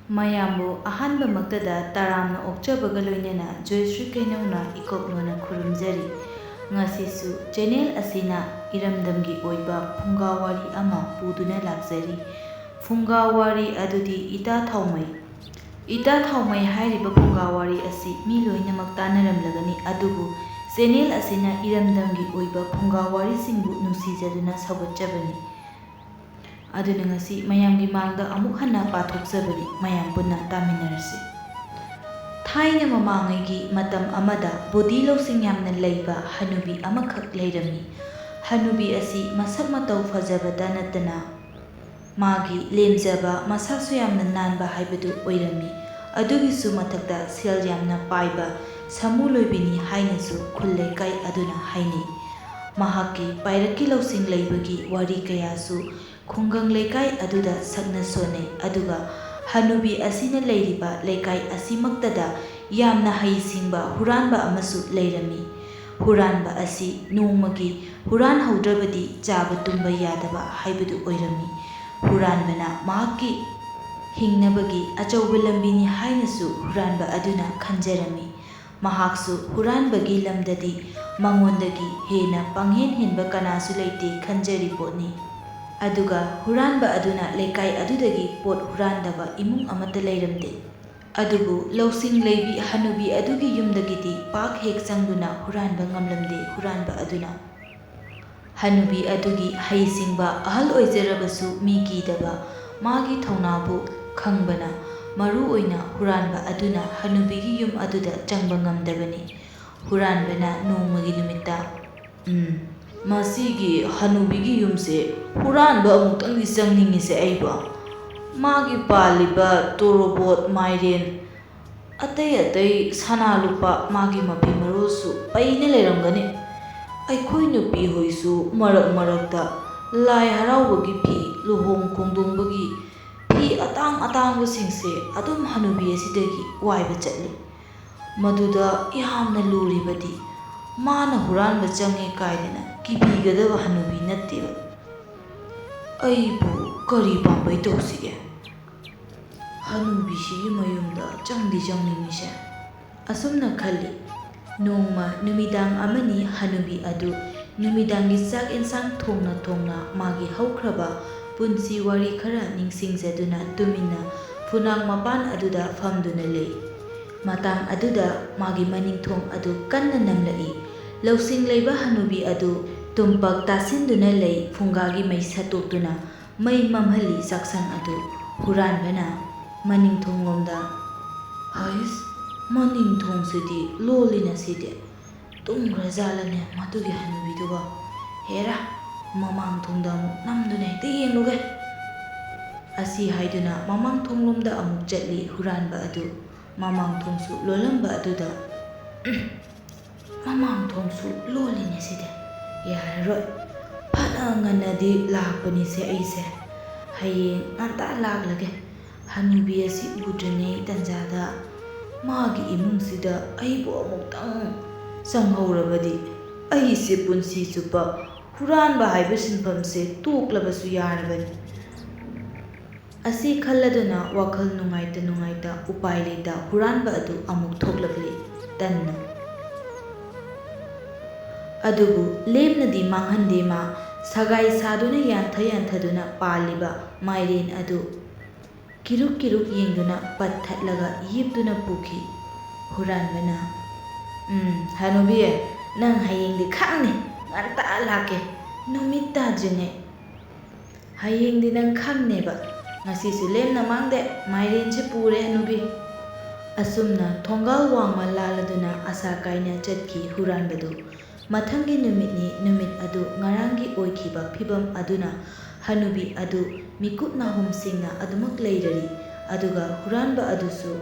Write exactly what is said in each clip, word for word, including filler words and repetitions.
ꯃꯌꯥꯝꯕꯨ ꯑꯍꯥꯟꯕꯃꯛꯇꯗ ꯇꯔꯥꯝꯅ ꯑꯣꯛꯆꯕꯒ ꯂꯣꯏꯅꯅ ꯖꯣꯏꯁ꯭ꯔꯤ ꯀꯩꯅꯧꯅ ꯏꯀꯣꯛ ꯂꯣꯟꯅ ꯈꯨꯔꯨꯝꯖꯔꯤ꯫ ꯉꯁꯤꯁꯨ ꯆꯦꯅꯦꯜ ꯑꯁꯤꯅ ꯏꯔꯝꯗꯝꯒꯤ ꯑꯣꯏꯕ ꯐꯨꯡꯒꯥ ꯋꯥꯔꯤ ꯑꯃ ꯄꯨꯗꯨꯅ ꯂꯥꯛꯆꯔꯤ꯫ ꯐꯨꯡꯒꯥ ꯋꯥꯔꯤ ꯑꯗꯨꯗꯤ ꯏꯇꯥ ꯊꯥꯎꯃꯩ꯫ ꯏꯇꯥ ꯊꯥꯎꯃꯩ ꯍꯥꯏꯔꯤꯕ ꯐꯨꯡꯒꯥ ꯋꯥꯔꯤ ꯑꯁꯤ ꯃꯤ ꯂꯣꯏꯅꯃꯛ ꯇꯥꯅꯔꯝꯂꯒꯅꯤ, ꯑꯗꯨꯕꯨ ꯆꯦꯅꯦꯜ ꯑꯁꯤꯅ ꯏꯔꯝꯗꯝꯒꯤ ꯑꯣꯏꯕ ꯐꯨꯡꯒꯥ ꯋꯥꯔꯤꯁꯤꯡꯕꯨ ꯅꯨꯡꯁꯤꯖꯗꯨꯅ ꯁꯧꯒꯠꯆꯕꯅꯤ꯫ ꯑꯗꯨꯅ ꯉꯁꯤ ꯃꯌꯥꯝꯒꯤ ꯃꯥꯡꯗ ꯑꯃꯨꯛ ꯍꯟꯅ ꯄꯥꯊꯣꯛꯆꯕꯅꯤ, ꯃꯌꯥꯝ ꯄꯨꯟꯅ ꯇꯥꯃꯤꯟꯅꯔꯁꯤ꯫ ꯊꯥꯏꯅ ꯃꯃꯥꯡꯉꯩꯒꯤ ꯃꯇꯝ ꯑꯃꯗ ꯕꯨꯙꯤ ꯂꯧꯁꯤꯡ ꯌꯥꯝꯅ ꯂꯩꯕ ꯍꯅꯨꯕꯤ ꯑꯃꯈꯛ ꯂꯩꯔꯝꯃꯤ꯫ ꯍꯅꯨꯕꯤ ꯑꯁꯤ ꯃꯁꯛ ꯃꯇꯧ ꯐꯖꯕꯇ ꯅꯠꯇꯅ ꯃꯥꯒꯤ ꯂꯦꯝꯖꯕ ꯃꯁꯥꯁꯨ ꯌꯥꯝꯅ ꯅꯥꯟꯕ ꯍꯥꯏꯕꯗꯨ ꯑꯣꯏꯔꯝꯃꯤ꯫ ꯑꯗꯨꯒꯤꯁꯨ ꯃꯊꯛꯇ ꯁꯦꯜ ꯌꯥꯝꯅ ꯄꯥꯏꯕ ꯁꯥꯃꯨ ꯂꯣꯏꯕꯤꯅꯤ ꯍꯥꯏꯅꯁꯨ ꯈꯨꯜ ꯂꯩꯀꯥꯏ ꯑꯗꯨꯅ ꯍꯥꯏꯅꯩ꯫ ꯃꯍꯥꯛꯀꯤ ꯄꯥꯏꯔꯛꯀꯤ ꯂꯧꯁꯤꯡ ꯂꯩꯕꯒꯤ ꯋꯥꯔꯤ ꯀꯌꯥꯁꯨ ꯈꯨꯡꯒꯪ ꯂꯩꯀꯥꯏ ꯑꯗꯨꯗ ꯁꯛꯅ ꯁꯣꯟꯅꯩ꯫ ꯑꯗꯨꯒ ꯍꯅꯨꯕꯤ ꯑꯁꯤꯅ ꯂꯩꯔꯤꯕ ꯂꯩꯀꯥꯏ ꯑꯁꯤꯃꯛꯇꯗ ꯌꯥꯝꯅ ꯍꯩꯁꯤꯡꯕ ꯍꯨꯔꯥꯟꯕ ꯑꯃꯁꯨ ꯂꯩꯔꯝꯃꯤ꯫ ꯍꯨꯔꯥꯟꯕ ꯑꯁꯤ ꯅꯣꯡꯃꯒꯤ ꯍꯨꯔꯥꯟꯍꯧꯗ꯭ꯔꯕꯗꯤ ꯆꯥꯕ ꯇꯨꯝꯕ ꯌꯥꯗꯕ ꯍꯥꯏꯕꯗꯨ ꯑꯣꯏꯔꯝꯃꯤ꯫ ꯍꯨꯔꯥꯟꯕꯅ ꯃꯍꯥꯛꯀꯤ ꯍꯤꯡꯅꯕꯒꯤ ꯑꯆꯧꯕ ꯂꯝꯕꯤꯅꯤ ꯍꯥꯏꯅꯁꯨ ꯍꯨꯔꯥꯟꯕ ꯑꯗꯨꯅ ꯈꯟꯖꯔꯝꯃꯤ꯫ ꯃꯍꯥꯛꯁꯨ ꯍꯨꯔꯥꯟꯕꯒꯤ ꯂꯝꯗꯗꯤ ꯃꯉꯣꯟꯗꯒꯤ ꯍꯦꯟꯅ ꯄꯪꯍꯦꯟ ꯍꯦꯟꯕ ꯀꯅꯥꯁꯨ ꯂꯩꯇꯦ ꯈꯟꯖꯔꯤ ꯄꯣꯠꯅꯤ꯫ ꯑꯗꯨꯒ ꯍꯨꯔꯥꯟꯕ ꯑꯗꯨꯅ ꯂꯩꯀꯥꯏ ꯑꯗꯨꯗꯒꯤ ꯄꯣꯠ ꯍꯨꯔꯥꯟꯗꯕ ꯏꯃꯨꯡ ꯑꯃꯠꯇ ꯂꯩꯔꯝꯗꯦ꯫ ꯑꯗꯨꯕꯨ ꯂꯧꯁꯤꯡ ꯂꯩꯕꯤ ꯍꯅꯨꯕꯤ ꯑꯗꯨꯒꯤ ꯌꯨꯝꯗꯒꯤꯗꯤ ꯄꯥꯛ ꯍꯦꯛ ꯆꯪꯗꯨꯅ ꯍꯨꯔꯥꯟꯕ ꯉꯝꯂꯝꯗꯦ ꯍꯨꯔꯥꯟꯕ ꯑꯗꯨꯅ꯫ ꯍꯅꯨꯕꯤ ꯑꯗꯨꯒꯤ ꯍꯩꯁꯤꯡꯕ ꯑꯍꯜ ꯑꯣꯏꯖꯔꯕꯁꯨ ꯃꯤ ꯀꯤꯗꯕ ꯃꯥꯒꯤ ꯊꯧꯅꯥꯕꯨ ꯈꯪꯕꯅ ꯃꯔꯨ ꯑꯣꯏꯅ ꯍꯨꯔꯥꯟꯕ ꯑꯗꯨꯅ ꯍꯅꯨꯕꯤꯒꯤ ꯌꯨꯝ ꯑꯗꯨꯗ ꯆꯪꯕ ꯉꯝꯗꯕꯅꯤ꯫ ꯍꯨꯔꯥꯟꯕꯅ ꯅꯣꯡꯃꯒꯤ ꯅꯨꯃꯤꯠꯇ, "ꯎꯝ, ꯃꯁꯤꯒꯤ ꯍꯅꯨꯕꯤꯒꯤ ꯌꯨꯝꯁꯦ ꯍꯨꯔꯥꯟꯕ ꯑꯃꯨꯛꯇꯪꯗꯤ ꯆꯪꯅꯤꯡꯉꯤꯁꯦ ꯑꯩꯕꯣ꯫ ꯃꯥꯒꯤ ꯄꯥꯜꯂꯤꯕ ꯇꯣꯔꯣꯕꯣꯠ, ꯃꯥꯏꯔꯦꯟ, ꯑꯇꯩ ꯑꯇꯩ ꯁꯅꯥ ꯂꯨꯄꯥ, ꯃꯥꯒꯤ ꯃꯐꯤ ꯃꯔꯣꯜꯁꯨ ꯄꯩꯅ ꯂꯩꯔꯝꯒꯅꯤ꯫ ꯑꯩꯈꯣꯏ ꯅꯨꯄꯤ ꯍꯣꯏꯁꯨ ꯃꯔꯛ ꯃꯔꯛꯇ ꯂꯥꯏ ꯍꯔꯥꯎꯕꯒꯤ ꯐꯤ, ꯂꯨꯍꯣꯡ ꯈꯣꯡꯗꯣꯡꯕꯒꯤ ꯐꯤ ꯑꯇꯥꯡ ꯑꯇꯥꯡꯕꯁꯤꯡꯁꯦ ꯑꯗꯨꯝ ꯍꯅꯨꯕꯤ ꯑꯁꯤꯗꯒꯤ ꯋꯥꯏꯕ ꯆꯠꯂꯤ꯫ ꯃꯗꯨꯗ ꯌꯥꯝꯅ ꯂꯨꯔꯤꯕꯗꯤ ꯃꯥꯅ ꯍꯨꯔꯥꯟꯕ ꯆꯪꯉꯦ ꯀꯥꯏꯗꯅ ꯀꯤꯕꯤꯒꯗꯕ ꯍꯅꯨꯕꯤ ꯅꯠꯇꯦꯕ꯫ ꯑꯩꯕꯨ ꯀꯔꯤ ꯄꯥꯝꯕꯩ ꯇꯧꯁꯤꯒꯦ?" ꯍꯅꯨꯕꯤꯁꯤꯒꯤ ꯃꯌꯨꯝꯗ ꯆꯪꯗꯤ ꯆꯪꯅꯤꯡꯉꯤꯁꯦ꯫ ꯑꯁꯨꯝꯅ ꯈꯜꯂꯤ꯫ ꯅꯣꯡꯃ ꯅꯨꯃꯤꯗꯥꯡ ꯑꯃꯅꯤ ꯍꯅꯨꯕꯤ ꯑꯗꯨ ꯅꯨꯃꯤꯗꯥꯡꯒꯤ ꯆꯥꯛ ꯑꯦꯟꯁꯥꯡ ꯊꯣꯡꯅ ꯊꯣꯡꯅ ꯃꯥꯒꯤ ꯍꯧꯈ꯭ꯔꯕ ꯄꯨꯟꯁꯤ ꯋꯥꯔꯤ ꯈꯔ ꯅꯤꯡꯁꯤꯡꯖꯗꯨꯅ ꯇꯨꯃꯤꯟꯅ ꯐꯨꯅꯥꯡ ꯃꯄꯥꯟ ꯑꯗꯨꯗ ꯐꯝꯗꯨꯅ ꯂꯩ꯫ ꯃꯇꯥꯡ ꯑꯗꯨꯗ ꯃꯥꯒꯤ ꯃꯅꯤꯡꯊꯣꯡ ꯑꯗꯨ ꯀꯟꯅ ꯅꯝꯂꯛꯏ꯫ ꯂꯧꯁꯤꯡ ꯂꯩꯕ ꯍꯅꯨꯕꯤ ꯑꯗꯨ ꯇꯨꯝꯄꯥꯛ ꯇꯥꯁꯤꯟꯗꯨꯅ ꯂꯩ, ꯐꯨꯡꯒꯥꯒꯤ ꯃꯩ ꯁꯠꯇꯣꯛꯇꯨꯅ ꯃꯩ ꯃꯝꯍꯜꯂꯤ ꯆꯥꯛꯁꯪ ꯑꯗꯨ꯫ ꯍꯨꯔꯥꯟꯕꯅ ꯃꯅꯤꯡꯊꯣꯡꯂꯣꯝꯗ, "ꯍꯩꯁ, ꯃꯅꯤꯡꯊꯣꯡꯁꯤꯗꯤ ꯂꯣꯜꯂꯤꯅ ꯁꯤꯗꯤ꯫ ꯇꯨꯝꯈ꯭ꯔꯖꯥꯠꯂꯅꯦ ꯃꯗꯨꯒꯤ ꯍꯅꯨꯕꯤꯗꯨꯕꯣ? ꯍꯦꯔꯥ, ꯃꯃꯥꯡ ꯊꯣꯡꯗ ꯑꯃꯨꯛ ꯅꯝꯗꯨꯅ ꯍꯦꯛꯇ ꯌꯦꯡꯂꯨꯒꯦ"꯫ ꯑꯁꯤ ꯍꯥꯏꯗꯨꯅ ꯃꯃꯥꯡ ꯊꯣꯡꯂꯣꯝꯗ ꯑꯃꯨꯛ ꯆꯠꯂꯤ ꯍꯨꯔꯥꯟꯕ ꯑꯗꯨ꯫ ꯃꯃꯥꯡ ꯊꯣꯡꯁꯨ ꯂꯣꯜꯂꯝꯕ ꯑꯗꯨꯗ, "ꯎꯝ, ꯃꯃꯥꯡ ꯊꯣꯡꯁꯨ ꯂꯣꯜꯂꯤꯅꯦ ꯁꯤꯗꯤ꯫ ꯌꯥꯔꯔꯣꯏ꯫ ꯐꯅ ꯉꯟꯅꯗꯤ ꯂꯥꯛꯄꯅꯤꯁꯦ ꯑꯩꯁꯦ꯫ ꯍꯌꯦꯡ ꯉꯟꯇꯥ ꯂꯥꯛꯂꯒꯦ꯫ ꯍꯅꯨꯕꯤ ꯑꯁꯤ ꯎꯗ꯭ꯔꯤꯉꯩ ꯇꯟꯖꯥꯗ ꯃꯥꯒꯤ ꯏꯃꯨꯡꯁꯤꯗ ꯑꯩꯕꯨ ꯑꯃꯨꯛꯇꯪ ꯆꯪꯍꯧꯔꯕꯗꯤ ꯑꯩꯁꯦ ꯄꯨꯟꯁꯤ ꯆꯨꯞꯄ ꯍꯨꯔꯥꯟꯕ ꯍꯥꯏꯕ ꯁꯤꯟꯐꯝꯁꯦ ꯇꯣꯛꯂꯕꯁꯨ ꯌꯥꯔꯕꯅꯤ"꯫ ꯑꯁꯤ ꯈꯜꯂꯗꯨꯅ ꯋꯥꯈꯜ ꯅꯨꯡꯉꯥꯏꯇ ꯅꯨꯡꯉꯥꯏꯇ ꯎꯄꯥꯏ ꯂꯩꯇ ꯍꯨꯔꯥꯟꯕ ꯑꯗꯨ ꯑꯃꯨꯛ ꯊꯣꯛꯂꯛꯂꯤ ꯇꯟꯅ꯫ ꯑꯗꯨꯕꯨ ꯂꯦꯝꯅꯗꯤ ꯃꯥꯡꯍꯟꯗꯦ ꯃꯥ꯫ ꯁꯒꯥꯏ ꯁꯥꯗꯨꯅ ꯌꯥꯟꯊ ꯌꯥꯟꯊꯗꯨꯅ ꯄꯥꯜꯂꯤꯕ ꯃꯥꯏꯔꯦꯟ ꯑꯗꯨ ꯀꯤꯔꯨꯛ ꯀꯤꯔꯨꯛ ꯌꯦꯡꯗꯨꯅ ꯄꯠ ꯊꯠꯂꯒ ꯌꯦꯞꯇꯨꯅ ꯄꯨꯈꯤ꯫ ꯍꯨꯔꯥꯟꯕꯅ, "ꯎꯝ, ꯍꯅꯨꯕꯤ, ꯅꯪ ꯍꯌꯦꯡꯗꯤ ꯈꯪꯅꯤ, ꯉꯟꯇꯥ ꯂꯥꯛꯀꯦ, ꯅꯨꯃꯤꯠ ꯇꯥꯗ꯭ꯔꯤꯉꯩ꯫ ꯍꯌꯦꯡꯗꯤ ꯅꯪ ꯈꯪꯅꯦꯕ꯫ ꯉꯁꯤꯁꯨ ꯂꯦꯝꯅ ꯃꯥꯡꯗꯦ, ꯃꯥꯏꯔꯦꯟꯁꯦ ꯄꯨꯔꯦ ꯍꯅꯨꯕꯤ"꯫ ꯑꯁꯨꯝꯅ ꯊꯣꯡꯒꯥꯜ ꯋꯥꯡꯃ ꯂꯥꯜꯂꯗꯨꯅ ꯑꯁꯥ ꯀꯥꯏꯅ ꯆꯠꯈꯤ ꯍꯨꯔꯥꯟꯕꯗꯨ꯫ ꯃꯊꯪꯒꯤ ꯅꯨꯃꯤꯠꯅꯤ꯫ ꯅꯨꯃꯤꯠ ꯑꯗꯨ ꯉꯔꯥꯡꯒꯤ ꯑꯣꯏꯈꯤꯕ ꯐꯤꯕꯝ ꯑꯗꯨꯅ ꯍꯅꯨꯕꯤ ꯑꯗꯨ ꯃꯤꯀꯨꯞ ꯅꯥꯍꯨꯝꯁꯤꯡꯅ ꯑꯗꯨꯃꯛ ꯂꯩꯔꯔꯤ꯫ ꯑꯗꯨꯒ ꯍꯨꯔꯥꯟꯕ ꯑꯗꯨꯁꯨ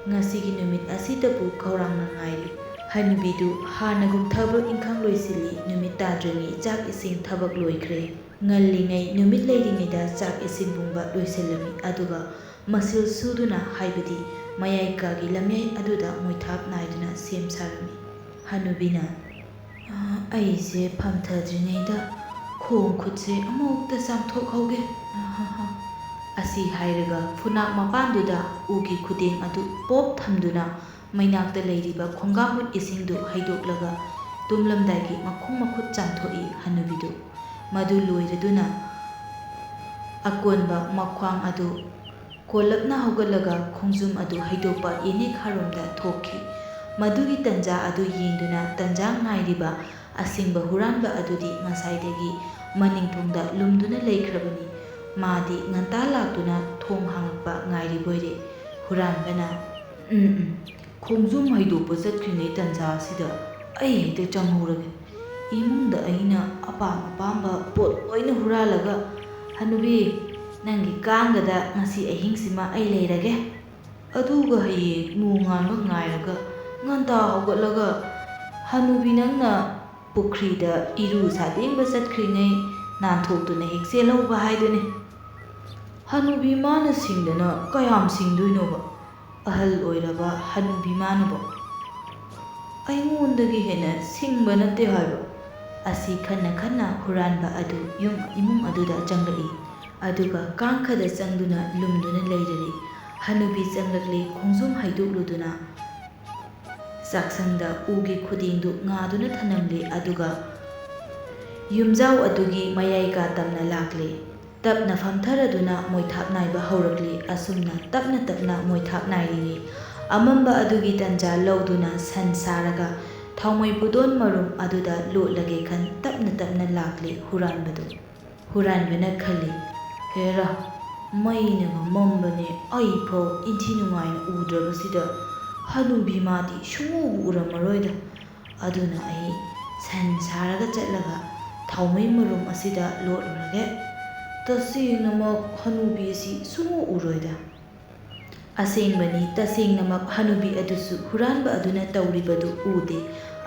ꯉꯁꯤꯒꯤ ꯅꯨꯃꯤꯠ ꯑꯁꯤꯗꯕꯨ ꯈꯧꯔꯥꯡꯅ ꯉꯥꯏꯔꯤ꯫ ꯍꯅꯨꯕꯤꯗꯨ ꯍꯥꯟꯅꯒꯨꯝ ꯊꯕꯛ ꯏꯪꯈꯥꯡ ꯂꯣꯏꯁꯤꯜꯂꯤ꯫ ꯅꯨꯃꯤꯠ ꯇꯥꯗ꯭ꯔꯤꯉꯩ ꯆꯥꯛ ꯏꯁꯤꯡ ꯊꯕꯛ ꯂꯣꯏꯈ꯭ꯔꯦ꯫ ꯉꯜꯂꯤꯉꯩ, ꯅꯨꯃꯤꯠ ꯂꯩꯔꯤꯉꯩꯗ ꯆꯥꯛ ꯏꯁꯤꯡ ꯄꯨꯝꯕ ꯂꯣꯏꯁꯤꯜꯂꯝꯃꯤ꯫ ꯑꯗꯨꯒ ꯃꯁꯤꯜ ꯁꯨꯗꯨꯅ, ꯍꯥꯏꯕꯗꯤ ꯃꯌꯥꯏ ꯀꯥꯒꯤ ꯂꯝꯌꯥꯏ ꯑꯗꯨꯗ ꯃꯣꯏꯊꯥꯞ ꯅꯥꯏꯗꯨꯅ ꯁꯦꯝ ꯁꯥꯔꯝꯃꯤ꯫ ꯍꯅꯨꯕꯤꯅ, "ꯑ, ꯑꯩꯁꯦ ꯐꯝꯊꯗ꯭ꯔꯤꯉꯩꯗ ꯈꯣꯡ ꯈꯨꯠꯁꯦ ꯑꯃꯨꯛꯇ ꯆꯥꯝꯊꯣꯛꯍꯧꯒꯦ"꯫ ꯑꯍꯥꯍꯥ꯫ ꯑꯁꯤ ꯍꯥꯏꯔꯒ ꯐꯨꯅꯥꯛ ꯃꯄꯥꯟꯗꯨꯗ ꯎꯒꯤ ꯈꯨꯗꯦꯡ ꯑꯗꯨ ꯄꯣꯞ ꯊꯝꯗꯨꯅ ꯃꯩꯅꯥꯛꯇ ꯂꯩꯔꯤꯕ ꯈꯣꯡꯒꯥꯝꯕꯨꯠ ꯏꯁꯤꯡꯗꯨ ꯍꯩꯗꯣꯛꯂꯒ ꯇꯨꯝꯂꯝꯗꯥꯏꯒꯤ ꯃꯈꯣꯡ ꯃꯈꯨꯠ ꯆꯥꯝꯊꯣꯛꯏ ꯍꯅꯨꯕꯤꯗꯨ꯫ ꯃꯗꯨ ꯂꯣꯏꯔꯗꯨꯅ ꯑꯀꯣꯟꯕ ꯃꯈ꯭ꯋꯥꯡ ꯑꯗꯨ ꯀꯣꯜꯂꯞꯅ ꯍꯧꯒꯠꯂꯒ ꯈꯣꯡꯖꯨꯝ ꯑꯗꯨ ꯍꯩꯗꯣꯛꯄ ꯌꯦꯅꯦꯛ ꯍꯥꯔꯣꯝꯗ ꯊꯣꯛꯈꯤ꯫ ꯃꯗꯨꯒꯤ ꯇꯟꯖꯥ ꯑꯗꯨ ꯌꯦꯡꯗꯨꯅ ꯇꯟꯖꯥ ꯉꯥꯏꯔꯤꯕ ꯑꯁꯤꯡꯕ ꯍꯨꯔꯥꯟꯕ ꯑꯗꯨꯗꯤ ꯉꯁꯥꯏꯗꯒꯤ ꯃꯅꯤꯡꯊꯣꯡꯗ ꯂꯨꯝꯗꯨꯅ ꯂꯩꯈ꯭ꯔꯕꯅꯤ꯫ ꯃꯥꯗꯤ ꯉꯟꯇꯥ ꯂꯥꯛꯇꯨꯅ ꯊꯣꯡ ꯍꯥꯡꯂꯛꯄ ꯉꯥꯏꯔꯤꯕꯣꯏꯔꯦ꯫ ꯍꯨꯔꯥꯟꯕꯅ, "ꯎꯝ, ꯎꯝ, ꯈꯣꯡꯖꯨꯝ ꯍꯩꯗꯣꯛꯄ ꯆꯠꯈ꯭ꯔꯤꯉꯩ ꯇꯟꯖꯥ ꯑꯁꯤꯗ ꯑꯩ ꯍꯦꯛꯇ ꯆꯪꯍꯧꯔꯒꯦ꯫ ꯏꯃꯨꯡꯗ ꯑꯩꯅ ꯑꯄꯥꯝ ꯑꯄꯥꯝꯕ ꯄꯣꯠ ꯂꯣꯏꯅ ꯍꯨꯔꯥꯜꯂꯒ, ꯍꯅꯨꯕꯤ, ꯅꯪꯒꯤ ꯀꯥꯡꯒꯗ ꯉꯁꯤ ꯑꯍꯤꯡꯁꯤꯃ ꯑꯩ ꯂꯩꯔꯒꯦ꯫ ꯑꯗꯨꯒ ꯍꯌꯦꯡ ꯅꯣꯡꯉꯥꯟꯕ ꯉꯥꯏꯔꯒ ꯉꯟꯇꯥ ꯍꯧꯒꯠꯂꯒ ꯍꯅꯨꯕꯤ ꯅꯪꯅ ꯄꯨꯈ꯭ꯔꯤꯗ ꯏꯔꯨ ꯁꯥꯗꯦꯡꯕ ꯆꯠꯈ꯭ꯔꯤꯉꯩ ꯅꯥꯟꯊꯣꯛꯇꯨꯅ ꯍꯦꯛ ꯆꯦꯜꯍꯧꯕ ꯍꯥꯏꯗꯨꯅꯤ꯫" "ꯍꯅꯨꯕꯤ ꯃꯥꯅ ꯁꯤꯡꯗꯅ ꯀꯌꯥꯝ ꯁꯤꯡꯗꯣꯏꯅꯣꯕ? ꯑꯍꯜ ꯑꯣꯏꯔꯕ ꯍꯅꯨꯕꯤ ꯃꯥꯅꯕꯣ?" "ꯑꯩꯉꯣꯟꯗꯒꯤ ꯍꯦꯟꯅ ꯁꯤꯡꯕ ꯅꯠꯇꯦ ꯍꯥꯏꯕ꯫" ꯑꯁꯤ ꯈꯟꯅ ꯈꯟꯅ ꯍꯨꯔꯥꯟꯕ ꯑꯗꯨ ꯌꯨꯝ ꯏꯃꯨꯡ ꯑꯗꯨꯗ ꯆꯪꯂꯛꯏ꯫ ꯑꯗꯨꯒ ꯀꯥꯡꯈꯗ ꯆꯪꯗꯨꯅ ꯂꯨꯝꯗꯨꯅ ꯂꯩꯔꯔꯤ꯫ ꯍꯅꯨꯕꯤ ꯆꯪꯂꯛꯂꯦ, ꯈꯣꯡꯖꯨꯝ ꯍꯩꯗꯣꯛꯂꯨꯗꯨꯅ ꯆꯥꯛꯁꯪꯗ ꯎꯒꯤ ꯈꯨꯗꯦꯡꯗꯨ ꯉꯥꯗꯨꯅ ꯊꯅꯝꯂꯦ꯫ ꯑꯗꯨꯒ ꯌꯨꯝꯖꯥꯎ ꯑꯗꯨꯒꯤ ꯃꯌꯥꯏ ꯀꯥ ꯇꯝꯅ ꯂꯥꯛꯂꯦ꯫ ꯇꯞꯅ ꯐꯝꯊꯔꯗꯨꯅ ꯃꯣꯏꯊꯥꯞ ꯅꯥꯏꯕ ꯍꯧꯔꯛꯂꯤ꯫ ꯑꯁꯨꯝꯅ ꯇꯞꯅ ꯇꯞꯅ ꯃꯣꯏꯊꯥꯞ ꯅꯥꯏꯔꯤꯉꯩ ꯑꯃꯝꯕ ꯑꯗꯨꯒꯤ ꯇꯟꯖꯥ ꯂꯧꯗꯨꯅ ꯁꯟ ꯁꯥꯔꯒ ꯊꯥꯎꯃꯩ ꯄꯨꯗꯣꯟ ꯃꯔꯨꯝ ꯑꯗꯨꯗ ꯂꯣꯠꯂꯒꯦ ꯈꯟ ꯇꯞꯅ ꯇꯞꯅ ꯂꯥꯛꯂꯤ ꯍꯨꯔꯥꯟꯕꯗꯨ꯫ ꯍꯨꯔꯥꯟꯕꯅ ꯈꯜꯂꯤ, "ꯍꯦꯔꯥ, ꯃꯩꯅꯒ ꯃꯝꯕꯅꯦ, ꯑꯩꯐꯥꯎ ꯏꯟꯊꯤ ꯅꯨꯡꯉꯥꯏꯅ ꯎꯗ꯭ꯔꯕꯁꯤꯗ ꯍꯅꯨꯕꯤ ꯃꯥꯗꯤ ꯁꯨꯡꯎꯕꯨ ꯎꯔꯝꯃꯔꯣꯏꯗ꯫ ꯑꯗꯨꯅ ꯑꯩ ꯁꯟ ꯁꯥꯔꯒ ꯆꯠꯂꯒ ꯊꯥꯎꯃꯩ ꯃꯔꯨꯝ ꯑꯁꯤꯗ ꯂꯣꯠꯂꯨꯔꯒꯦ꯫ ꯇꯁꯦꯡꯅꯃꯛ ꯍꯅꯨꯕꯤ ꯑꯁꯤ ꯁꯨꯡꯎ ꯎꯔꯣꯏꯗ꯫" ꯑꯁꯦꯡꯕꯅꯤ, ꯇꯁꯦꯡꯅꯃꯛ ꯍꯅꯨꯕꯤ ꯑꯗꯨꯁꯨ ꯍꯨꯔꯥꯟꯕ ꯑꯗꯨꯅ ꯇꯧꯔꯤꯕꯗꯨ ꯎꯗꯦ꯫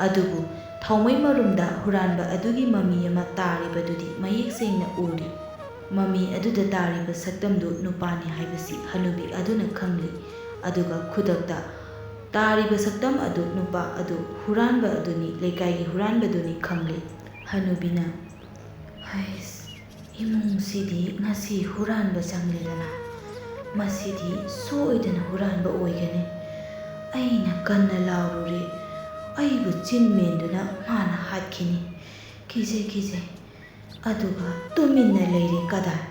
ꯑꯗꯨꯕꯨ ꯊꯥꯎꯃꯩ ꯃꯔꯨꯝꯗ ꯍꯨꯔꯥꯟꯕ ꯑꯗꯨꯒꯤ ꯃꯃꯤ ꯑꯃ ꯇꯥꯔꯤꯕꯗꯨꯗꯤ ꯃꯌꯦꯛ ꯁꯦꯡꯅ ꯎꯔꯤ꯫ ꯃꯃꯤ ꯑꯗꯨꯗ ꯇꯥꯔꯤꯕ ꯁꯛꯇꯝꯗꯨ ꯅꯨꯄꯥꯅꯤ ꯍꯥꯏꯕꯁꯤ ꯍꯅꯨꯕꯤ ꯑꯗꯨꯅ ꯈꯪꯂꯤ꯫ ꯑꯗꯨꯒ ꯈꯨꯗꯛꯇ ꯇꯥꯔꯤꯕ ꯁꯛꯇꯝ ꯑꯗꯨ ꯅꯨꯄꯥ ꯑꯗꯨ ꯍꯨꯔꯥꯟꯕ ꯑꯗꯨꯅꯤ, ꯂꯩꯀꯥꯏꯒꯤ ꯍꯨꯔꯥꯟꯕꯗꯨꯅꯤ ꯈꯪꯂꯤ꯫ ꯍꯅꯨꯕꯤꯅ, "ꯍꯩꯁ, "ꯏꯃꯨꯡꯁꯤꯗꯤ ꯉꯁꯤ ꯍꯨꯔꯥꯟꯕ ꯆꯪꯂꯦꯗꯅ, ꯃꯁꯤꯗꯤ ꯁꯣꯏꯗꯅ ꯍꯨꯔꯥꯟꯕ ꯑꯣꯏꯒꯅꯤ꯫ ꯑꯩꯅ ꯀꯟꯅ ꯂꯥꯎꯔꯨꯔꯦ, ꯑꯩꯕꯨ ꯆꯤꯟ ꯃꯦꯟꯗꯨꯅ ꯃꯥꯅ ꯍꯥꯠꯈꯤꯅꯤ꯫ ꯀꯤꯖꯩ, ꯀꯤꯖꯩ꯫ ꯑꯗꯨꯒ ꯇꯨꯃꯤꯟꯅ ꯂꯩꯔꯦ ꯀꯗꯥꯏ?"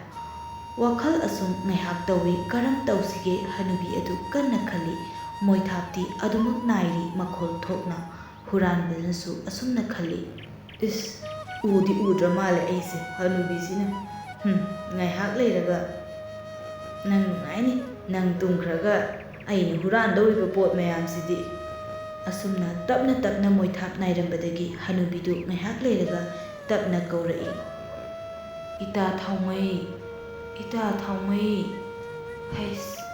ꯋꯥꯈꯜ ꯑꯁꯨꯝ ꯉꯥꯏꯍꯥꯛ ꯇꯧꯏ꯫ ꯀꯔꯝ ꯇꯧꯁꯤꯒꯦ? ꯍꯅꯨꯕꯤ ꯑꯗꯨ ꯀꯟꯅ ꯈꯜꯂꯤ꯫ ꯃꯣꯏꯊꯥꯞꯇꯤ ꯑꯗꯨꯃꯛ ꯅꯥꯏꯔꯤ, ꯃꯈꯣꯜ ꯊꯣꯛꯅ꯫ ꯍꯨꯔꯥꯟꯕꯅꯁꯨ ꯑꯁꯨꯝꯅ ꯈꯜꯂꯤ, "ꯏꯁ, ꯎꯗꯤ ꯎꯗ꯭ꯔ ꯃꯥꯜꯂꯦ ꯑꯩꯁꯦ, ꯍꯅꯨꯕꯤꯁꯤꯅ꯫ ꯍꯨꯝ, ꯉꯥꯏꯍꯥꯛ ꯂꯩꯔꯒ ꯅꯪ ꯅꯨꯡꯉꯥꯏꯅꯤ, ꯅꯪ ꯇꯨꯝꯈ꯭ꯔꯒ ꯑꯩꯅ ꯍꯨꯔꯥꯟꯗꯧꯔꯤꯕ ꯄꯣꯠ ꯃꯌꯥꯝꯁꯤꯗꯤ"꯫ ꯑꯁꯨꯝꯅ ꯇꯞꯅ ꯇꯞꯅ ꯃꯣꯏꯊꯥꯞ ꯅꯥꯏꯔꯝꯕꯗꯒꯤ ꯍꯅꯨꯕꯤꯗꯨ ꯉꯥꯏꯍꯥꯛ ꯂꯩꯔꯒ ꯇꯞꯅ ꯀꯧꯔꯛꯏ, "ꯏꯇꯥ ꯊꯥꯎꯃꯩ, ꯏꯇꯥ ꯊꯥꯎꯃꯩ꯫ ꯍꯩꯁ,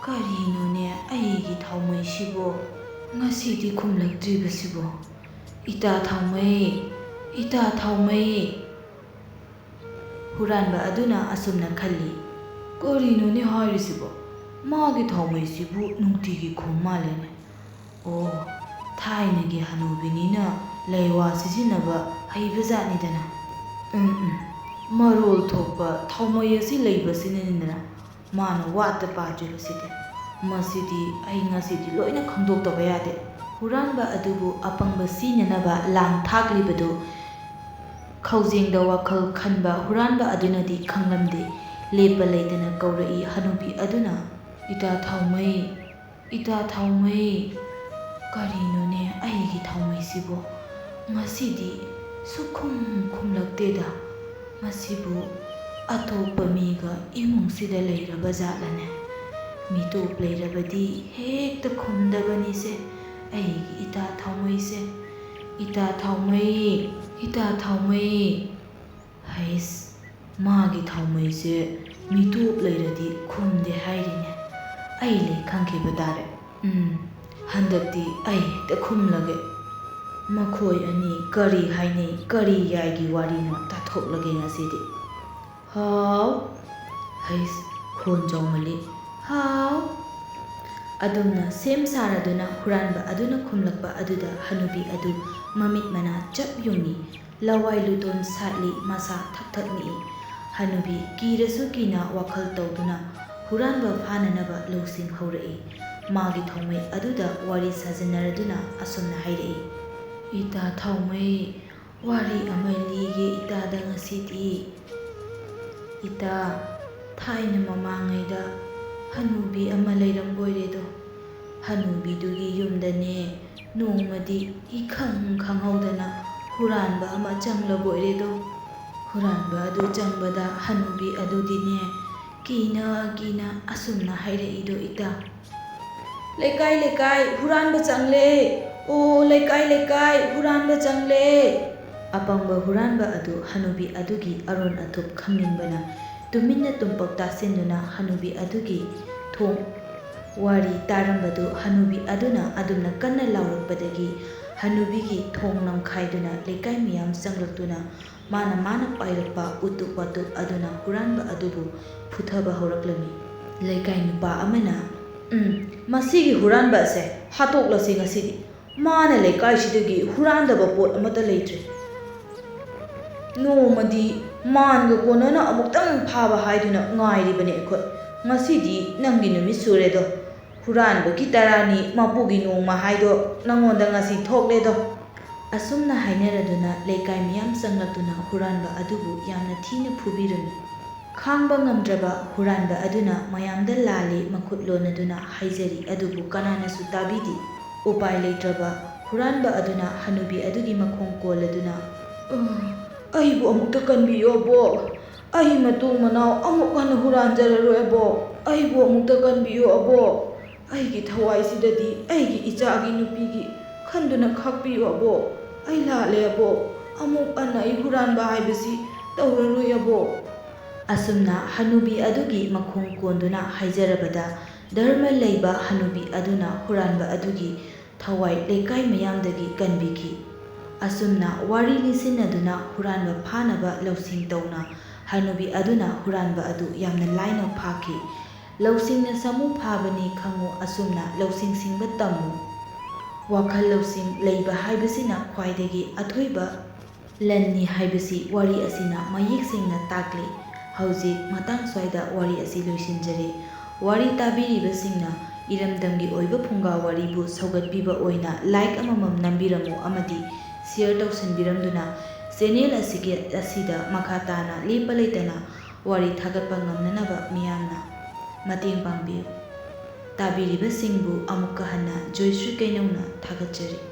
ꯀꯔꯤꯅꯣꯅꯦ ꯑꯩꯒꯤ ꯊꯥꯎꯃꯩꯁꯤꯕꯣ? ꯉꯁꯤꯗꯤ ꯈꯨꯝꯂꯛꯇ꯭ꯔꯤꯕꯁꯤꯕꯣ? ꯏꯇꯥ ꯊꯥꯎꯃꯩ, ꯏꯇꯥ ꯊꯥꯎꯃꯩ"꯫ ꯍꯨꯔꯥꯟꯕ ꯑꯗꯨꯅ ꯑꯁꯨꯝꯅ ꯈꯜꯂꯤ, "ꯀꯔꯤꯅꯣꯅꯦ ꯍꯥꯏꯔꯤꯁꯤꯕꯣ? ꯃꯥꯒꯤ ꯊꯥꯎꯃꯩꯁꯤꯕꯨ ꯅꯨꯡꯇꯤꯒꯤ ꯈꯨꯝ ꯃꯥꯜꯂꯦꯅꯦ꯫ ꯑꯣ, ꯊꯥꯏꯅꯒꯤ ꯍꯅꯨꯕꯤꯅꯤꯅ ꯂꯩꯋꯥ ꯁꯤꯖꯤꯟꯅꯕ ꯍꯩꯕꯖꯥꯠꯅꯤꯗꯅ꯫ ꯎꯝ, ꯎꯝ, ꯃꯔꯣꯜ ꯊꯣꯛꯄ ꯊꯥꯎꯃꯩ ꯑꯁꯤ ꯂꯩꯕꯁꯤꯅꯅꯤꯗꯅ ꯃꯥꯅ ꯋꯥꯠꯇ ꯄꯥꯗ꯭ꯔꯤꯕꯁꯤꯗꯤ꯫ ꯃꯁꯤꯗꯤ ꯑꯩ ꯉꯁꯤꯗꯤ ꯂꯣꯏꯅ ꯈꯪꯗꯣꯛꯇꯕ ꯌꯥꯗꯦ"꯫ ꯍꯨꯔꯥꯟꯕ ꯑꯗꯨꯕꯨ ꯑꯄꯪꯕ ꯁꯤꯅꯅꯕ ꯂꯥꯡ ꯊꯥꯛꯂꯤꯕꯗꯨ ꯈꯧꯖꯦꯡꯗ ꯋꯥꯈꯜ ꯈꯟꯕ ꯍꯨꯔꯥꯟꯕ ꯑꯗꯨꯅꯗꯤ ꯈꯪꯂꯝꯗꯦ꯫ ꯂꯦꯞꯄ ꯂꯩꯇꯅ ꯀꯧꯔꯛꯏ ꯍꯅꯨꯕꯤ ꯑꯗꯨꯅ, "ꯏꯇꯥ ꯊꯥꯎꯃꯩ, ꯏꯇꯥ ꯊꯥꯎꯃꯩ, ꯀꯔꯤꯅꯣꯅꯦ ꯑꯩꯒꯤ ꯊꯥꯎꯃꯩꯁꯤꯕꯣ? ꯉꯁꯤꯗꯤ ꯁꯨꯛꯈꯨꯝ ꯈꯨꯝꯂꯛꯇꯦꯗ꯫ ꯃꯁꯤꯕꯨ ꯑꯇꯣꯞꯄ ꯃꯤꯒ ꯏꯃꯨꯡꯁꯤꯗ ꯂꯩꯔꯕ ꯖꯥꯠꯂꯅꯦ? ꯃꯤꯇꯣꯞ ꯂꯩꯔꯕꯗꯤ ꯍꯦꯛꯇ ꯈꯨꯝꯗꯕꯅꯤꯁꯦ ꯑꯩꯒꯤ ꯏꯇꯥ ꯊꯥꯎꯃꯩꯁꯦ꯫ ꯏꯇꯥ ꯊꯥꯎꯃꯩ, ꯏꯇꯥ ꯊꯥꯎꯃꯩ"꯫ ꯍꯩꯁ, ꯃꯥꯒꯤ ꯊꯥꯎꯃꯩꯁꯦ ꯃꯤꯇꯣꯞ ꯂꯩꯔꯗꯤ ꯈꯨꯝꯗꯦ ꯍꯥꯏꯔꯤꯅꯦ꯫ ꯑꯩ ꯂꯩ ꯈꯪꯈꯤꯕ ꯇꯥꯔꯦ꯫ ꯎꯝ, ꯍꯟꯗꯛꯇꯤ ꯑꯩ ꯍꯦꯛꯇ ꯈꯨꯝꯂꯒꯦ꯫ ꯃꯈꯣꯏ ꯑꯅꯤ ꯀꯔꯤ ꯍꯥꯏꯅꯩ, ꯀꯔꯤ ꯌꯥꯏꯒꯤ ꯋꯥꯔꯤꯅꯣ ꯇꯥꯊꯣꯛꯂꯒꯦ ꯉꯁꯤꯗꯤ꯫ "ꯍꯥꯎ"꯫ ꯍꯩꯁ, ꯈꯣꯟ ꯆꯥꯎꯃꯜꯂꯤ꯫ "ꯍꯥꯎ"꯫ ꯑꯗꯨꯝꯅ ꯁꯦꯝ ꯁꯥꯔꯗꯨꯅ ꯍꯨꯔꯥꯟꯕ ꯑꯗꯨꯅ ꯈꯨꯝꯂꯛꯄ ꯑꯗꯨꯗ ꯍꯅꯨꯕꯤ ꯑꯗꯨ ꯃꯃꯤꯠ ꯃꯅꯥ ꯆꯞ ꯌꯨꯡꯏ꯫ ꯂꯋꯥꯏ ꯂꯨꯇꯣꯟ ꯁꯥꯠꯂꯤ, ꯃꯁꯥ ꯊꯛ ꯊꯛ ꯅꯤꯛꯏ꯫ ꯍꯅꯨꯕꯤ ꯀꯤꯔꯁꯨ ꯀꯤꯅ ꯋꯥꯈꯜ ꯇꯧꯗꯨꯅ ꯍꯨꯔꯥꯟꯕ ꯐꯥꯅꯅꯕ ꯂꯧꯁꯤꯡ ꯍꯧꯔꯛꯏ꯫ ꯃꯥꯒꯤ ꯊꯧꯃꯩ ꯑꯗꯨꯗ ꯋꯥꯔꯤ ꯁꯥꯖꯤꯟꯅꯔꯗꯨꯅ ꯑꯁꯨꯝꯅ ꯍꯥꯏꯔꯛꯏ, "ꯏꯇꯥ ꯊꯧꯃꯩ, ꯋꯥꯔꯤ ꯑꯃ ꯂꯤꯒꯦ ꯏꯇꯥꯗ ꯉꯁꯤꯗꯤ꯫ ꯏꯇꯥ, ꯊꯥꯏꯅ ꯃꯃꯥꯡꯉꯩꯗ ꯍꯅꯨꯕꯤ ꯑꯃ ꯂꯩꯔꯝꯕꯣꯏꯔꯦꯗꯣ꯫ ꯍꯅꯨꯕꯤꯗꯨꯒꯤ ꯌꯨꯝꯗꯅꯦ, ꯅꯣꯡꯃꯗꯤ ꯏꯈꯪ ꯈꯪꯍꯧꯗꯅ ꯍꯨꯔꯥꯟꯕ ꯑꯃ ꯆꯪꯂꯕꯣꯏꯔꯦꯗꯣ꯫ ꯍꯨꯔꯥꯟꯕ ꯑꯗꯨ ꯆꯪꯕꯗ ꯍꯅꯨꯕꯤ ꯑꯗꯨꯗꯤꯅꯦ, ꯀꯤꯅ ꯀꯤꯅ ꯑꯁꯨꯝꯅ ꯍꯥꯏꯔꯛꯏꯗꯣ ꯏꯇꯥ, 'ꯂꯩꯀꯥꯏ ꯂꯩꯀꯥꯏ ꯍꯨꯔꯥꯟꯕ ꯆꯪꯂꯦ꯫ ꯑꯣ ꯂꯩꯀꯥꯏ ꯂꯩꯀꯥꯏ ꯍꯨꯔꯥꯟꯕ ꯆꯪꯂꯦ!' ꯑꯄꯪꯕ ꯍꯨꯔꯥꯟꯕ ꯑꯗꯨ ꯍꯅꯨꯕꯤ ꯑꯗꯨꯒꯤ ꯑꯔꯣꯟ ꯑꯊꯨꯞ ꯈꯪꯅꯤꯡꯕꯅ ꯇꯨꯃꯤꯟꯅ ꯇꯨꯝꯄꯛ ꯇꯥꯁꯤꯟꯗꯨꯅ ꯍꯅꯨꯕꯤ ꯑꯗꯨꯒꯤ ꯊꯣꯡ ꯋꯥꯔꯤ ꯇꯥꯔꯝꯕꯗꯨ ꯍꯅꯨꯕꯤ ꯑꯗꯨꯅ ꯑꯗꯨꯝꯅ ꯀꯟꯅ ꯂꯥꯎꯔꯛꯄꯗꯒꯤ ꯍꯅꯨꯕꯤꯒꯤ ꯊꯣꯡ ꯅꯝꯈꯥꯏꯗꯨꯅ ꯂꯩꯀꯥꯏ ꯃꯤꯌꯥꯝ ꯆꯪꯂꯛꯇꯨꯅ ꯃꯥꯅ ꯃꯥꯅ ꯄꯥꯏꯔꯛꯄ ꯎꯇꯨꯞ ꯋꯥꯇꯨꯞ ꯑꯗꯨꯅ ꯍꯨꯔꯥꯟꯕ ꯑꯗꯨꯕꯨ ꯐꯨꯊꯕ ꯍꯧꯔꯛꯂꯝꯃꯤ꯫ ꯂꯩꯀꯥꯏ ꯅꯨꯄꯥ ꯑꯃꯅ, "ꯎꯝ, ꯃꯁꯤꯒꯤ ꯍꯨꯔꯥꯟꯕ ꯑꯁꯦ ꯍꯥꯠꯇꯣꯛꯂꯁꯤ ꯉꯁꯤꯗꯤ꯫ ꯃꯥꯅ ꯂꯩꯀꯥꯏꯁꯤꯗꯒꯤ ꯍꯨꯔꯥꯟꯗꯕ ꯄꯣꯠ ꯑꯃꯠꯇ ꯂꯩꯇ꯭ꯔꯦ꯫ ꯅꯣꯡꯃꯗꯤ ꯃꯥꯟꯒ ꯀꯣꯟꯅꯅ ꯑꯃꯨꯛꯇꯪ ꯐꯥꯕ ꯍꯥꯏꯗꯨꯅ ꯉꯥꯏꯔꯤꯕꯅꯦ ꯑꯩꯈꯣꯏ꯫ ꯉꯁꯤꯗꯤ ꯅꯪꯒꯤ ꯅꯨꯃꯤꯠ ꯁꯨꯔꯦꯗꯣ꯫ ꯍꯨꯔꯥꯟꯕꯒꯤ ꯇꯔꯥꯅꯤ ꯃꯄꯨꯒꯤ ꯅꯣꯡꯃ ꯍꯥꯏꯗꯣ ꯅꯪꯉꯣꯟꯗ ꯉꯁꯤ ꯊꯣꯛꯂꯦꯗꯣ!" ꯑꯁꯨꯝꯅ ꯍꯥꯏꯅꯔꯗꯨꯅ ꯂꯩꯀꯥꯏ ꯃꯤꯌꯥꯝ ꯆꯪꯂꯛꯇꯨꯅ ꯍꯨꯔꯥꯟꯕ ꯑꯗꯨꯕꯨ ꯌꯥꯝꯅ ꯊꯤꯅ ꯐꯨꯕꯤꯔꯝꯃꯤ꯫ ꯈꯥꯡꯕ ꯉꯝꯗ꯭ꯔꯕ ꯍꯨꯔꯥꯟꯕ ꯑꯗꯨꯅ ꯃꯌꯥꯝꯗ ꯂꯥꯜꯂꯤ ꯃꯈꯨꯠ ꯂꯣꯟꯅꯗꯨꯅ ꯍꯥꯏꯖꯔꯤ, ꯑꯗꯨꯕꯨ ꯀꯅꯥꯅꯁꯨ ꯇꯥꯕꯤꯗꯦ꯫ ꯎꯄꯥꯏ ꯂꯩꯇ꯭ꯔꯕ ꯍꯨꯔꯥꯟꯕ ꯑꯗꯨꯅ ꯍꯅꯨꯕꯤ ꯑꯗꯨꯒꯤ ꯃꯈꯣꯡ ꯀꯣꯜꯂꯗꯨꯅ, "ꯑ, ꯑꯩꯕꯨ ꯑꯃꯨꯛꯇ ꯀꯟꯕꯤꯌꯨ ꯑꯕꯣꯛ꯫ ꯑꯩ ꯃꯇꯨꯡ ꯃꯅꯥꯎ ꯑꯃꯨꯛ ꯍꯟꯅ ꯍꯨꯔꯥꯟꯖꯔꯔꯣꯏ ꯑꯕꯣꯛ꯫ ꯑꯩꯕꯨ ꯑꯃꯨꯛꯇ ꯀꯟꯕꯤꯌꯨ ꯑꯕꯣꯛ꯫ ꯑꯩꯒꯤ ꯊꯋꯥꯏꯁꯤꯗꯗꯤ ꯑꯩꯒꯤ ꯏꯆꯥꯒꯤ ꯅꯨꯄꯤꯒꯤ ꯈꯟꯗꯨꯅ ꯈꯥꯛꯄꯤꯌꯨ ꯑꯕꯣꯛ꯫ ꯑꯩ ꯂꯥꯜꯂꯦ ꯑꯕꯣꯛ꯫ ꯑꯃꯨꯛ ꯍꯟꯅ ꯑꯩ ꯍꯨꯔꯥꯟꯕ ꯍꯥꯏꯕꯁꯤ ꯇꯧꯔꯔꯣꯏ ꯑꯕꯣꯛ"꯫ ꯑꯁꯨꯝꯅ ꯍꯅꯨꯕꯤ ꯑꯗꯨꯒꯤ ꯃꯈꯣꯡ ꯀꯣꯟꯗꯨꯅ ꯍꯥꯏꯖꯔꯕꯗ, ꯙꯔꯃ ꯂꯩꯕ ꯍꯅꯨꯕꯤ ꯑꯗꯨꯅ ꯍꯨꯔꯥꯟꯕ ꯑꯗꯨꯒꯤ ꯊꯋꯥꯏ ꯂꯩꯀꯥꯏ ꯃꯤꯌꯥꯝꯗꯒꯤ ꯀꯟꯕꯤꯈꯤ꯫ ꯑꯁꯨꯝꯅ ꯋꯥꯔꯤ ꯂꯤꯁꯤꯟꯅꯗꯨꯅ ꯍꯨꯔꯥꯟꯕ ꯐꯥꯅꯕ ꯂꯧꯁꯤꯡ ꯇꯧꯅ ꯍꯅꯨꯕꯤ ꯑꯗꯨꯅ ꯍꯨꯔꯥꯟꯕ ꯑꯗꯨ ꯌꯥꯝꯅ ꯂꯥꯏꯅ ꯐꯥꯈꯤ꯫ ꯂꯧꯁꯤꯡꯅ ꯁꯥꯃꯨ ꯐꯥꯕꯅꯤ ꯈꯪꯉꯨ, ꯑꯁꯨꯝꯅ ꯂꯧꯁꯤꯡ ꯁꯤꯡꯕ ꯇꯝꯃꯨ꯫ ꯋꯥꯈꯜ ꯂꯧꯁꯤꯡ ꯂꯩꯕ ꯍꯥꯏꯕꯁꯤꯅ ꯈ꯭ꯋꯥꯏꯗꯒꯤ ꯑꯊꯣꯏꯕ ꯂꯟꯅꯤ ꯍꯥꯏꯕꯁꯤ ꯋꯥꯔꯤ ꯑꯁꯤꯅ ꯃꯌꯦꯛ ꯁꯦꯡꯅ ꯇꯥꯛꯂꯤ꯫ ꯍꯧꯖꯤꯛ ꯃꯇꯥꯡ ꯁ꯭ꯋꯥꯏꯗ ꯋꯥꯔꯤ ꯑꯁꯤ ꯂꯣꯏꯁꯤꯟꯖꯔꯦ꯫ ꯋꯥꯔꯤ ꯇꯥꯕꯤꯔꯤꯕꯁꯤꯡꯅ ꯏꯔꯝꯗꯝꯒꯤ ꯑꯣꯏꯕ ꯐꯨꯡꯒꯥ ꯋꯥꯔꯤꯕꯨ ꯁꯧꯒꯠꯄꯤꯕ ꯑꯣꯏꯅ like ꯑꯃꯃꯝ ꯅꯝꯕꯤꯔꯝꯃꯨ ꯑꯃꯗꯤ share ꯇꯧꯁꯤꯟꯕꯤꯔꯝꯗꯨꯅ channel ꯑꯁꯤꯒꯤ, ꯑꯁꯤꯗ ꯃꯈꯥ ꯇꯥꯅ ꯂꯦꯞꯄ ꯂꯩꯇꯅ ꯋꯥꯔꯤ ꯊꯥꯒꯠꯄ ꯉꯝꯅꯅꯕ ꯃꯤꯌꯥꯝꯅ ꯃꯇꯦꯡ ꯄꯥꯡꯕꯤꯌꯨ꯫ ꯇꯥꯕꯤꯔꯤꯕꯁꯤꯡꯕꯨ ꯑꯃꯨꯛꯀ ꯍꯟꯅ ꯖꯣꯏꯁ꯭ꯔꯤ ꯀꯩꯅꯧꯅ ꯊꯥꯒꯠꯆꯔꯤ꯫